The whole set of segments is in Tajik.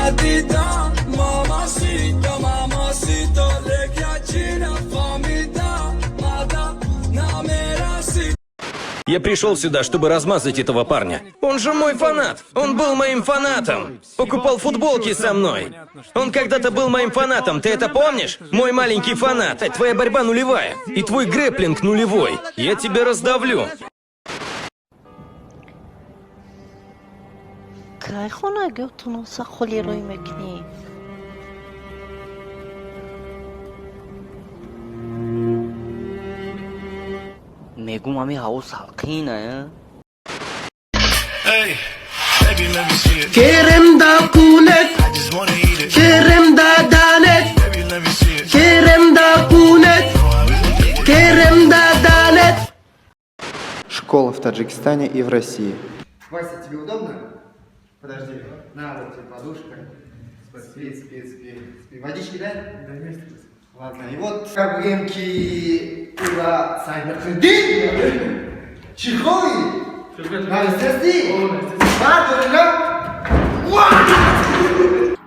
Надидам, мамасита, мамасита, лекячина фамида, мада, намераси. Я пришел сюда, чтобы размазать этого парня. Он же мой фанат! Он был моим фанатом! Покупал футболки со мной! Он когда-то был моим фанатом, ты это помнишь? Мой маленький фанат! Твоя борьба нулевая! И твой грэпплинг нулевой! Я тебя раздавлю! Кай хонагиҳотонро холӣ рӯй мекунӣ? Мегум, ами ҳаво салқина. Керем да кунет, керем да данет, керем да кунет, керем да данет. Школа в Таджикистане и в России. Вася, тебе удобно? Подожди. На, вот тебе подушка. Спи, спи, спи, спи. Водички дай? Да нет. Ладно, и вот как бигем ки ура Сайнақиддин! Чихои! Наистасти? Бадурина?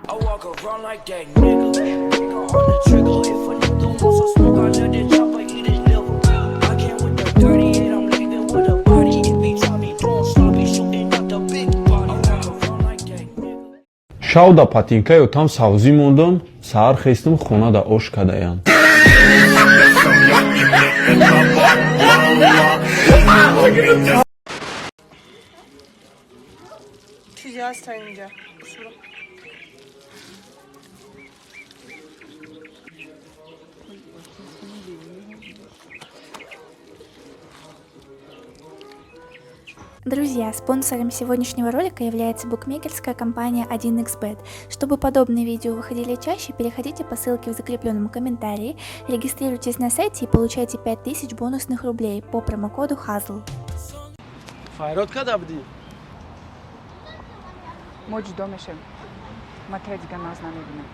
I walk around like that nigga. Finger on the trigger. If a nigga wants some smoke, I let it chopper eat his liver. I came with the 38, I'm leaving with a body. If he try me doing sloppy, shooting out the big body. I walk around like that nigga. Шав да патинкаю там савзӣ мондам, саҳар хестим, хона да ош кадаям. Чизе ҳаста инҷа. Усура. Друзья, спонсором сегодняшнего ролика является букмекерская компания 1xBet. Чтобы подобные видео выходили чаще, переходите по ссылке в закрепленном комментарии, регистрируйтесь на сайте и получайте 5000 бонусных рублей по промокоду HAZL. Файрод када будӣ? Мо ҷудо мешавем. Ман тра дигар наз намебинам.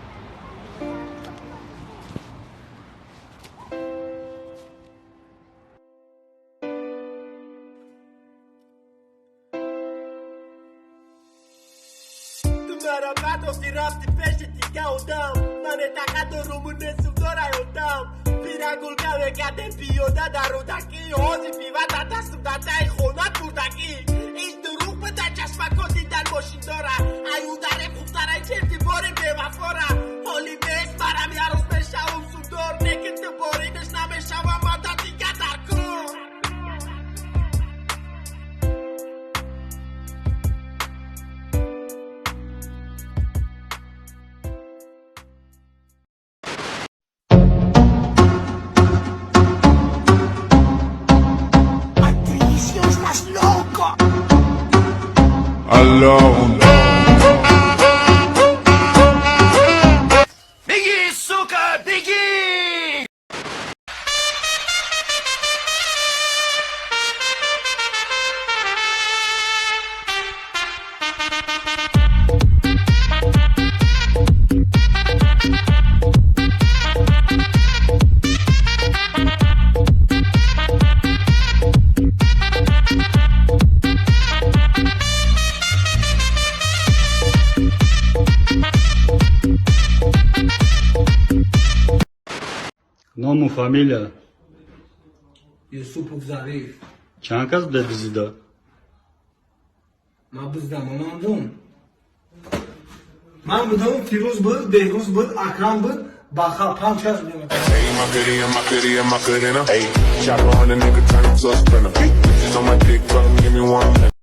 Ту маро партофти, рафти пеши дига одам, мане тақат доруму несум дорай одам. Пирагулка мекардем пиёда дар Рӯдакӣ, ҳозир пива дар дастум, дар таи хона бурдакӣ. Ин дурӯғ буда, чашмако дидан мошин дора. Аюдарем хубтарай, черти бори бевафора. Ҳоли бест марам, ярӯз мешавум судор, лекин ту боридаш намешавам мада дига дар кор. Patricio, estás loco. Alone. Беги, сука, беги! Ному фамилия? Юсупов Зариф. Чанд кас буда дизида? Ман буздам, ман ман будам, Фирӯз буд, Беҳрӯз буд, Акрам буд, баха панҷ кас будем. Hey, my goodie and my goodie and my good and Hey, chopper on the nigga, turn him to a sprinter. Bitches on my dick, tell him give me one minute.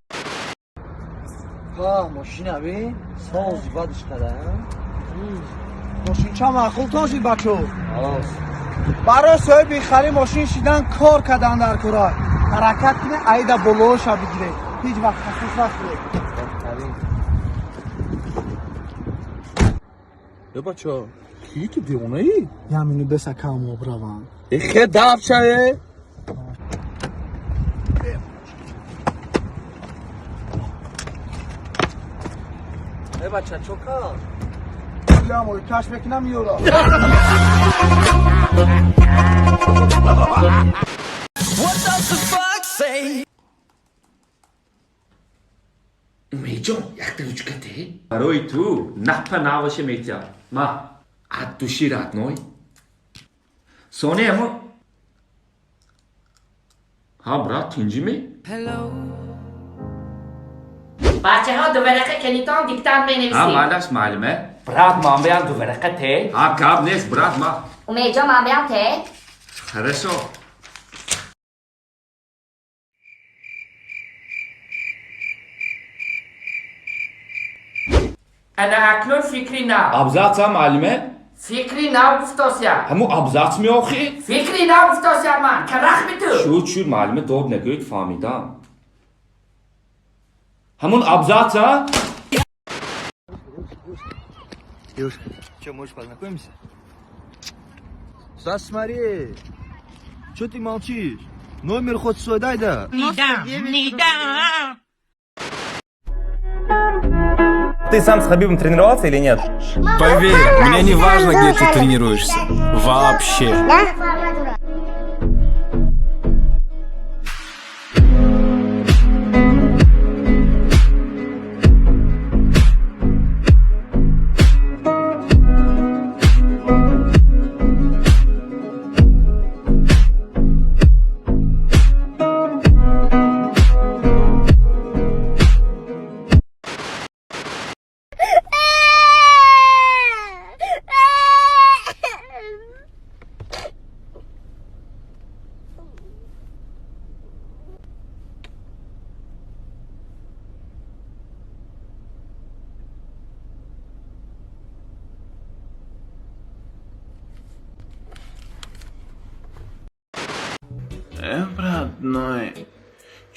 Ҳа, мошина бин, сози бадиш када. Мошинча маъқул тошид, бачо. Барои соҳиби хари мошин шидан кор кардан дар кора. Ҳаракат кунед, айда болооша бигиред. Ҳеҷ вақт хасис нахӯред. Е, бачо, ки ту девонаӣ? Як минут беса, кам об равам. Хе давчае. Е, бача, чо кар? Пулям каш мекунам, ёра. What does the fuck say? Умедҷон, якта ручка те. Барои ту напа наваша метиҳам. Ма от души, родной. Сони амо. Ҳа, брат, тинҷиме? Бачаҳо, ду варақа кенитон, диктант Ҳа. Менависем. Майлаш, муаллима. Брат, манбаям ду варақа те. Ҳа, гап нест, брат, ма. Умедҷон, манбаям те. Хорошо. Ана акнун фикри нав. Абзаца, муаллима? Фикри нав гуфтосия. Ҳамун абзац меохӣ? Фикри нав гуфтосия ман карахми ту. Шуд, шуд, муаллима, дод нагӯед, фаҳмидам. Ҳамун абзаца. Девушка, что, может, познакомимся? Стас, смотри! Что ты молчишь? Номер хоть свой дай, да? Не дам, не дам. Ты сам с Хабибом тренировался или нет? Поверь, мне не важно, где ты тренируешься. Вообще. Э, родной,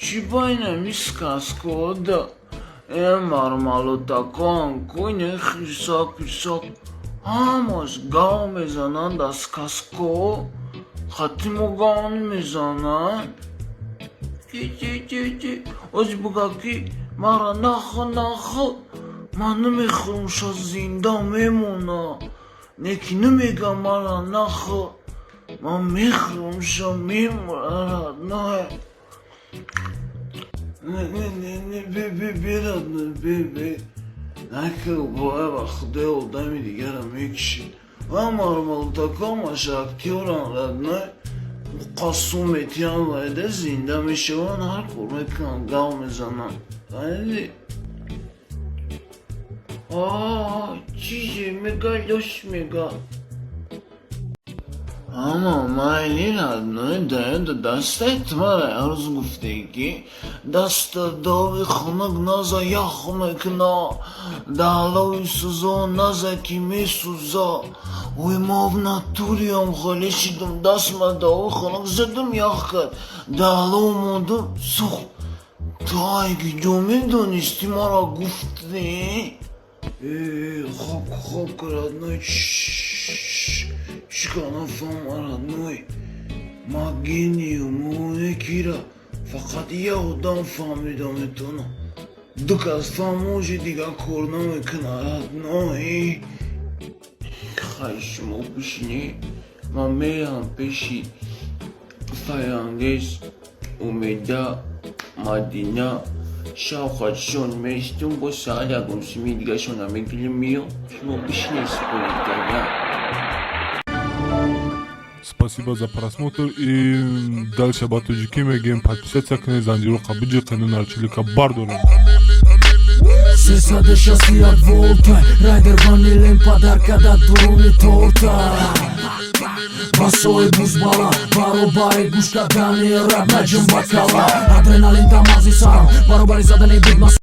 чӣ байнами сказкода э мармалотакон куне хирсак пирсак ҳамаш гав мезананд, аз сказко хатимо гав намезананд? Чи чи чи чи ози буга ки мара нахӯ, нахӯ, ман намехӯрам, ша зинда мемона, не ки намегам мара нахӯ, ман мехӯрам, ша мемура, родной. Не, не, не, не, бе, бе, бе, родной, бе, бе. Накар боя, ба худои одами дигара мекушид. Ва мармалтакомаш актёран, родной. Қасум метиҳам, вайда зинда мешаванд, ҳар кор мекунанд, гав мезананд. Фаҳмидӣ? А, чизе мега, лош мега. Ама майли, родной, даяда дастай тмара арз гуфте ки даста дови хунук наза, ях мекуна, даҳлови сӯзон наза, ки месӯза. Ой, ма в натуриам холе шидум, дастма дови хунук задум, ях кард, даҳло мондум, сӯхт. Ту ай ки ҷо медонисти, мара гуфтӣ? Э, хоб, хоб, родной, чӣ кардам, фаҳма, родной, ма гениюм, кира фақат як одам фаҳмида метавонам, ду кас фаҳмоши, дигар кор намекунад, родной. Хай, шумо бишинӣ, ман мерам пеши Фарангез, Умеда, Мадина, шавқатшон меистум, бо саат ягон сими дигашона мегирем, миём. Шумо бишинед, спорить карда. Спасибо за просмотр и дальше ба тоҷикӣ мегӯем: подписаться кунед, занҷироқа биҷиқену нарчилика бардорем. 361 волта райдер ванилем падарка дар дуруни торта. Басои бузбала баробари гӯш кардани рап наҷум ба кала, адреналин дар мағзи сарам баробари задани бигма.